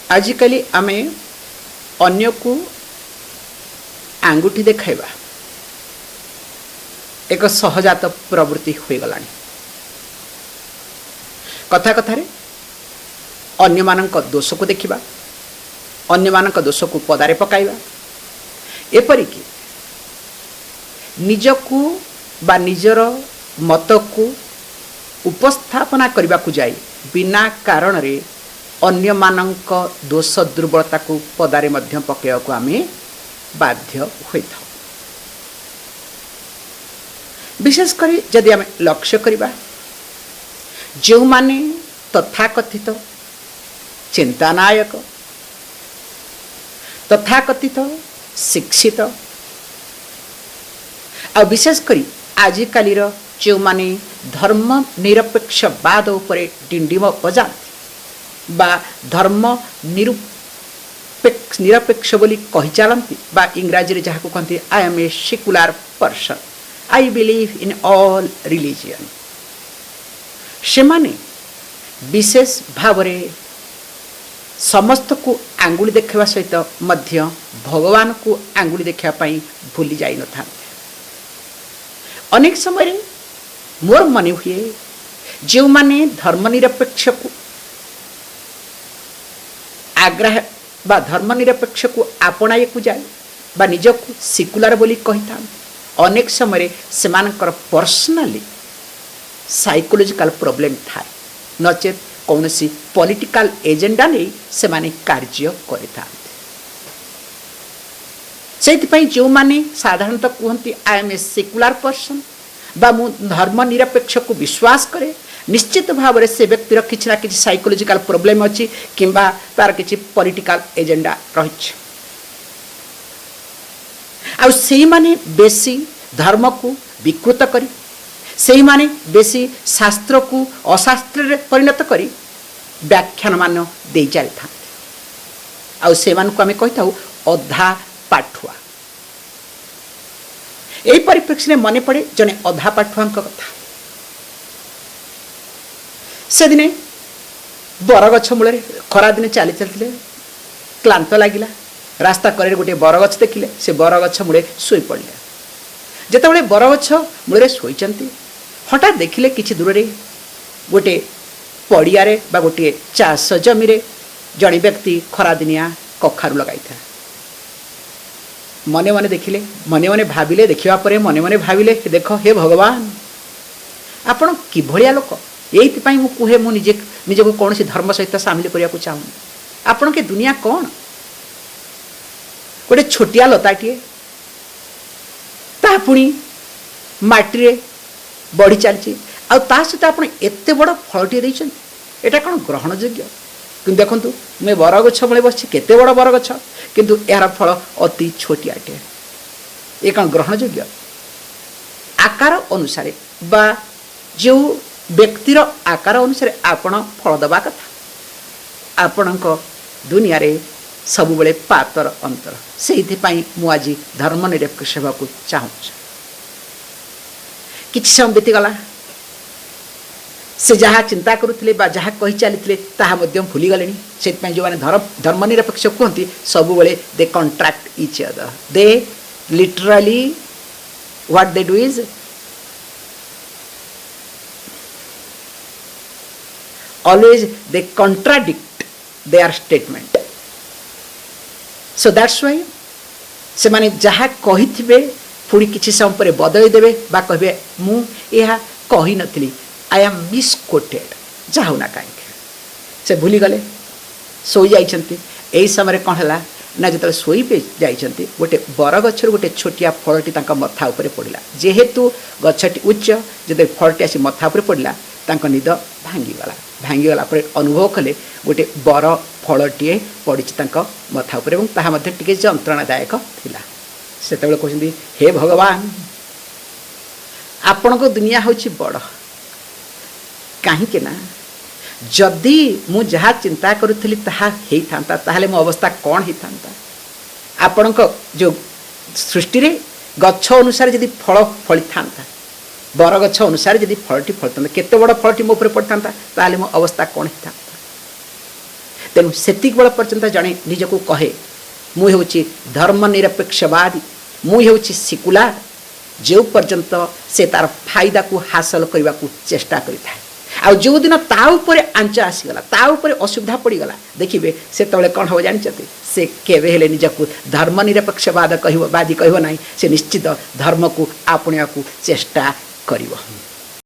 ଆଜିକାଲି ଆମେ ଅନ୍ୟକୁ ଆଙ୍ଗୁଠି ଦେଖାଇବା ଏକ ସହଜାତ ପ୍ରବୃତ୍ତି ହୋଇଗଲାଣି। କଥା କଥାରେ ଅନ୍ୟମାନଙ୍କ ଦୋଷକୁ ଦେଖିବା, ଅନ୍ୟମାନଙ୍କ ଦୋଷକୁ ପଦାରେ ପକାଇବା, ଏପରିକି ନିଜକୁ ବା ନିଜର ମତକୁ ଉପସ୍ଥାପନା କରିବାକୁ ଯାଇ ବିନା କାରଣରେ ଅନ୍ୟମାନଙ୍କ ଦୋଷ ଦୁର୍ବଳତାକୁ ପଦାରେ ମଧ୍ୟ ପକାଇବାକୁ ଆମେ ବାଧ୍ୟ ହୋଇଥାଉ। ବିଶେଷ କରି ଯଦି ଆମେ ଲକ୍ଷ୍ୟ କରିବା, ଯେଉଁମାନେ ତଥାକଥିତ ଚିନ୍ତାନାୟକ, ତଥାକଥିତ ଶିକ୍ଷିତ, ଆଉ ବିଶେଷ କରି ଆଜିକାଲିର ଯେଉଁମାନେ ଧର୍ମ ନିରପେକ୍ଷବାଦ ଉପରେ ଡିଣ୍ଡିମ ବଜାନ୍ତି ବା ଧର୍ମ ନିରପେକ୍ଷ ବୋଲି କହି ଚାଲନ୍ତି ବା ଇଂରାଜୀରେ ଯାହାକୁ କହନ୍ତି, "I am a secular person, I believe in all religion", ସେମାନେ ବିଶେଷ ଭାବରେ ସମସ୍ତକୁ ଆଙ୍ଗୁଳି ଦେଖାଇବା ସହିତ ମଧ୍ୟ ଭଗବାନଙ୍କୁ ଆଙ୍ଗୁଳି ଦେଖିବା ପାଇଁ ଭୁଲି ଯାଇନଥାନ୍ତି। ଅନେକ ସମୟରେ ମୋର ମନେ ହୁଏ, ଯେଉଁମାନେ ଧର୍ମ ନିରପେକ୍ଷକୁ ଆଗ୍ରହ ବା ଧର୍ମ ନିରପେକ୍ଷକୁ ଆପଣାଇବାକୁ ଯାଏ ବା ନିଜକୁ ସିକୁଲାର ବୋଲି କହିଥାନ୍ତି, ଅନେକ ସମୟରେ ସେମାନଙ୍କର ପର୍ସନାଲି ସାଇକୋଲୋଜିକାଲ ପ୍ରୋବ୍ଲେମ୍ ଥାଏ, ନଚେତ୍ କୌଣସି ପଲିଟିକାଲ ଏଜେଣ୍ଡା ନେଇ ସେମାନେ କାର୍ଯ୍ୟ କରିଥାନ୍ତି। ସେଇଥିପାଇଁ ଯେଉଁମାନେ ସାଧାରଣତଃ କୁହନ୍ତି, "I am a secular person" ବା ମୁଁ ଧର୍ମ ନିରପେକ୍ଷକୁ ବିଶ୍ୱାସ କରେ, ନିଶ୍ଚିତ ଭାବରେ ସେ ବ୍ୟକ୍ତିର କିଛି ନା କିଛି ସାଇକୋଲୋଜିକାଲ ପ୍ରୋବ୍ଲେମ୍ ଅଛି କିମ୍ବା ତାର କିଛି ପଲିଟିକାଲ ଏଜେଣ୍ଡା ରହିଛି। ଆଉ ସେଇମାନେ ବେଶୀ ଧର୍ମକୁ ବିକୃତ କରି, ସେଇମାନେ ବେଶୀ ଶାସ୍ତ୍ରକୁ ଅଶାସ୍ତ୍ରରେ ପରିଣତ କରି ବ୍ୟାଖ୍ୟାନମାନ ଦେଇ ଚାଲିଥାନ୍ତି। ଆଉ ସେମାନଙ୍କୁ ଆମେ କହିଥାଉ ଅଧା ପାଠୁଆ। ଏହି ପରିପ୍ରେକ୍ଷୀରେ ମନେ ପଡ଼େ ଜଣେ ଅଧା ପାଠୁଆଙ୍କ କଥା। ସେଦିନେ ବରଗଛ ମୂଳରେ ଖରାଦିନେ ଚାଲି ଚାଲିଥିଲେ। କ୍ଳାନ୍ତ ଲାଗିଲା। ରାସ୍ତା କଡ଼ରେ ଗୋଟିଏ ବରଗଛ ଦେଖିଲେ। ସେ ବରଗଛ ମୂଳେ ଶୋଇପଡ଼ିଲେ। ଯେତେବେଳେ ବରଗଛ ମୂଳରେ ଶୋଇଛନ୍ତି, ହଠାତ୍ ଦେଖିଲେ କିଛି ଦୂରରେ ଗୋଟିଏ ପଡ଼ିଆରେ ବା ଗୋଟିଏ ଚାଷ ଜମିରେ ଜଣେ ବ୍ୟକ୍ତି ଖରାଦିନିଆ କଖାରୁ ଲଗାଇଥିଲା। ମନେ ମନେ ଦେଖିଲେ, ମନେ ମନେ ଭାବିଲେ, ଦେଖିବା ପରେ ମନେ ମନେ ଭାବିଲେ, ଦେଖ ହେ ଭଗବାନ, ଆପଣ କିଭଳିଆ ଲୋକ! ଏଇଥିପାଇଁ ମୁଁ କୁହେ, ମୁଁ ନିଜେ ନିଜକୁ କୌଣସି ଧର୍ମ ସହିତ ସାମିଲ କରିବାକୁ ଚାହୁଁନି। ଆପଣଙ୍କ ଦୁନିଆ କ'ଣ? ଗୋଟେ ଛୋଟିଆ ଲତାଟିଏ, ତାହା ପୁଣି ମାଟିରେ ବଢ଼ି ଚାଲିଛି, ଆଉ ତା ସହିତ ଆପଣ ଏତେ ବଡ଼ ଫଳଟିଏ ଦେଇଛନ୍ତି। ଏଇଟା କ'ଣ ଗ୍ରହଣଯୋଗ୍ୟ? କିନ୍ତୁ ଦେଖନ୍ତୁ, ମୁଁ ଏ ବରଗଛ ମୂଳେ ବସିଛି। କେତେ ବଡ଼ ବରଗଛ, କିନ୍ତୁ ଏହାର ଫଳ ଅତି ଛୋଟିଆଟିଏ। ଏ କ'ଣ ଗ୍ରହଣଯୋଗ୍ୟ? ଆକାର ଅନୁସାରେ ବା ଯେଉଁ ବ୍ୟକ୍ତିର ଆକାର ଅନୁସାରେ ଆପଣ ଫଳ ଦେବା କଥା। ଆପଣଙ୍କ ଦୁନିଆରେ ସବୁବେଳେ ପାତର ଅନ୍ତର। ସେଇଥିପାଇଁ ମୁଁ ଆଜି ଧର୍ମ ନିରପେକ୍ଷ ହେବାକୁ ଚାହୁଁଛି। କିଛି ସମୟ ବିତିଗଲା। ସେ ଯାହା ଚିନ୍ତା କରୁଥିଲେ ବା ଯାହା କହି ଚାଲିଥିଲେ, ତାହା ମଧ୍ୟ ଭୁଲିଗଲେଣି। ସେଥିପାଇଁ ଯେଉଁମାନେ ଧର୍ମ ନିରପେକ୍ଷ କୁହନ୍ତି, ସବୁବେଳେ they contradict each other. They literally, what they do is always they contradict their statement. So that's why ସେମାନେ ଯାହା କହିଥିବେ, ପୁଣି କିଛି ସମୟ ପରେ ବଦଳି ଦେବେ ବା କହିବେ, ମୁଁ ଏହା କହିନଥିଲି, I am misquoted। ଯାହା ହଉ ନା କାହିଁକି, ସେ ଭୁଲିଗଲେ, ଶୋଇଯାଇଛନ୍ତି। ଏହି ସମୟରେ କ'ଣ ହେଲା ନା, ଯେତେବେଳେ ଶୋଇ ଯାଇଛନ୍ତି, ଗୋଟେ ବରଗଛରୁ ଗୋଟେ ଛୋଟିଆ ଫଳଟି ତାଙ୍କ ମଥା ଉପରେ ପଡ଼ିଲା। ଯେହେତୁ ଗଛଟି ଉଚ୍ଚ, ଯେତେବେଳେ ଫଳଟି ଆସି ମଥା ଉପରେ ପଡ଼ିଲା, ତାଙ୍କ ନିଦ ଭାଙ୍ଗିଗଲା। ଭାଙ୍ଗିଗଲା ପରେ ଅନୁଭବ କଲେ, ଗୋଟେ ବର ଫଳଟିଏ ପଡ଼ିଛି ତାଙ୍କ ମଥା ଉପରେ ଏବଂ ତାହା ମଧ୍ୟ ଟିକେ ଯନ୍ତ୍ରଣାଦାୟକ ଥିଲା। ସେତେବେଳେ କହୁଛନ୍ତି, ହେ ଭଗବାନ, ଆପଣଙ୍କ ଦୁନିଆ ହେଉଛି ବଡ଼। କାହିଁକି ନା ଯଦି ମୁଁ ଯାହା ଚିନ୍ତା କରୁଥିଲି ତାହା ହେଇଥାନ୍ତା, ତାହେଲେ ମୋ ଅବସ୍ଥା କ'ଣ ହେଇଥାନ୍ତା? ଆପଣଙ୍କ ଯେଉଁ ସୃଷ୍ଟିରେ ଗଛ ଅନୁସାରେ ଯଦି ଫଳ ଫଳିଥାନ୍ତା, ବରଗଛ ଅନୁସାରେ ଯଦି ଫଳଟି ଫଳିଥାନ୍ତା, କେତେ ବଡ଼ ଫଳଟି ମୋ ଉପରେ ପଡ଼ିଥାନ୍ତା, ତାହେଲେ ମୋ ଅବସ୍ଥା କ'ଣ ହେଇଥାନ୍ତା? ତେଣୁ ସେତିକି ବେଳ ପର୍ଯ୍ୟନ୍ତ ଜଣେ ନିଜକୁ କହେ, ମୁଁ ହେଉଛି ଧର୍ମ ନିରପେକ୍ଷବାଦୀ, ମୁଁ ହେଉଛି ସିକୁଲାର, ଯେଉଁ ପର୍ଯ୍ୟନ୍ତ ସେ ତାର ଫାଇଦାକୁ ହାସଲ କରିବାକୁ ଚେଷ୍ଟା କରିଥାଏ। ଆଉ ଯେଉଁଦିନ ତା ଉପରେ ଆଞ୍ଚ ଆସିଗଲା, ତା ଉପରେ ଅସୁବିଧା ପଡ଼ିଗଲା, ଦେଖିବେ ସେତେବେଳେ କ'ଣ ହେବ ଜାଣିଛନ୍ତି? ସେ କେବେ ହେଲେ ନିଜକୁ ଧର୍ମ ନିରପେକ୍ଷବାଦ କହିବ ବାଦୀ କହିବ ନାହିଁ। ସେ ନିଶ୍ଚିତ ଧର୍ମକୁ ଆପଣେଇବାକୁ ଚେଷ୍ଟା କରିବ।